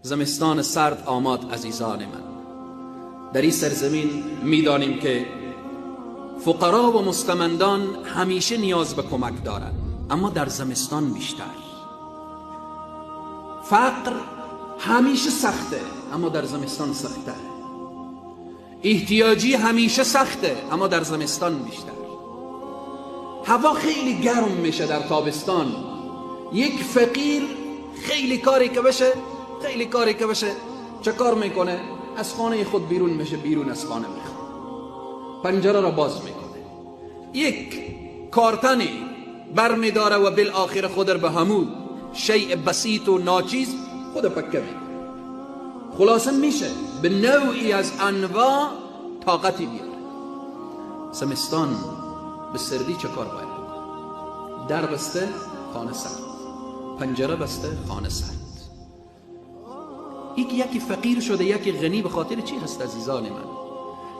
زمستان سرد آمد عزیزان من. در این سرزمین میدانیم که فقرا و مستمندان همیشه نیاز به کمک دارند، اما در زمستان بیشتر. فقر همیشه سخته، اما در زمستان سخته. احتیاجی همیشه سخته، اما در زمستان بیشتر. هوا خیلی گرم میشه در تابستان. یک فقیر خیلی کاری که بشه، خیلی کاری که بشه، چه کار میکنه؟ از خانه خود بیرون میشه، بیرون از خانه میخواد، پنجره را باز میکنه، یک کارتنی برمیداره و بالآخر خود را به همون شیء بسیط و ناچیز خود پکه میکنه. خلاصه میشه به نوعی از انواع طاقتی بیاره. زمستان به سردی چه کار باید بکنه؟ در بسته خانه سرد، پنجره بسته خانه سرد. یکی فقیر شده، یکی غنی، به خاطر چی هست عزیزان من؟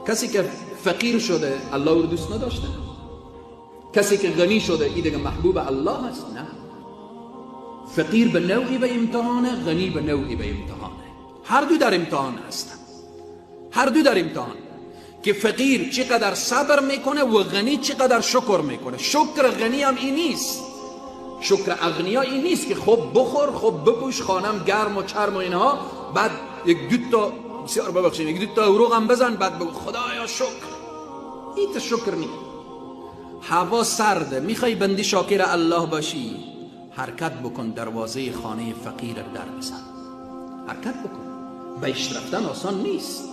کسی که فقیر شده الله رو دوست نداشته، کسی که غنی شده این دیگه محبوب الله هست؟ نه. فقیر به نوعی به امتحانه، غنی به نوعی به امتحانه. هر دو در امتحان هستن، هر دو در امتحان. که فقیر چقدر صبر میکنه و غنی چقدر شکر میکنه. شکر غنی هم این نیست، شکر اغنیا این نیست که خب بخور، خب بپوش، خانم گرم و چرم و اینها، بعد یک دو تا بسیار ببخشید یک دو تا عروق هم بزن، بعد بگو خدایا شکر. این شکر نیست. هوا سرده، میخوای بندی شاکر الله باشی، حرکت بکن، دروازه خانه فقیر در بزن، حرکت بکن. بهشت رفتن آسان نیست.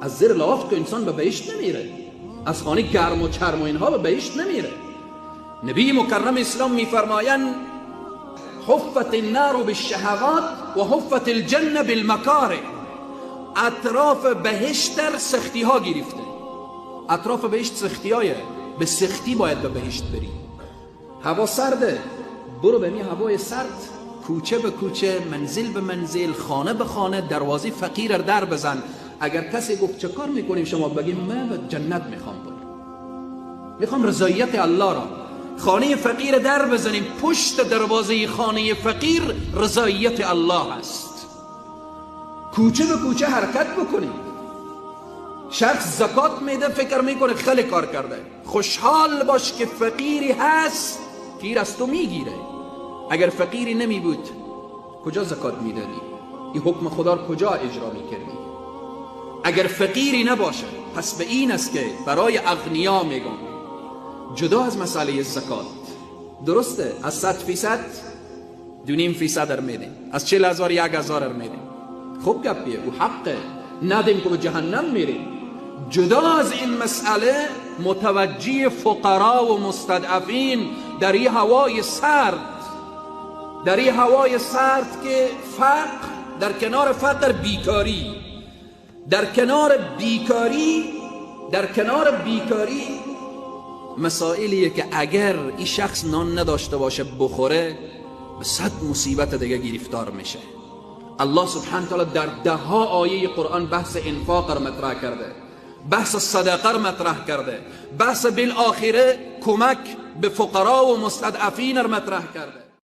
از زیر لافت که انسان به بهشت نمیره، از خانه گرم و چرم و اینها به بهشت نمیره. نبی مکرم اسلام میفرمایند حفت النار بالشهوات و حفت الجنه بالمکاره. اطراف بهشت در سختی ها گرفته، اطراف بهشت سختی های، به سختی باید به بهشت بری. هوا سرده، برو به می هوای سرد، کوچه به کوچه، منزل به منزل، خانه به خانه، دروازه فقیر در بزن. اگر کسی گفت چه کار میکنیم، شما بگیم من به جنت میخوام برم، میخوام رضایت الله را. خانه فقیر در بزنیم، پشت دروازه خانه فقیر رضایت الله است. کوچه به کوچه حرکت بکنیم. شخص زکات میده، فکر میکنه خیلی کار کرده. خوشحال باش که فقیری هست که از تو میگیره. اگر فقیری نمی بود کجا زکات میدادی؟ این حکم خدا رو کجا اجرا میکردی؟ اگر فقیری نباشه، پس به این است که برای اغنیا میگم جدا از مسئله زکات، درسته از 100% 2.5% در میدیم، از 40,000 1,000 در میدیم، خوب گپیه، او حقه، ندیم که به جهنم میریم. جدا از این مسئله متوجه فقرا و مستضعفین در این هوای سرد، در این هوای سرد که فقر، در کنار فقر بیکاری، در کنار بیکاری، در کنار بیکاری مسائلیه که اگر این شخص نان نداشته باشه بخوره، به 100 مصیبت دیگه گرفتار میشه. الله سبحانه تعالی در ده ها آیه قرآن بحث انفاق را مطرح کرده، بحث صدقه را مطرح کرده، بحث بالآخره کمک به فقرا و مستضعفین را مطرح کرده.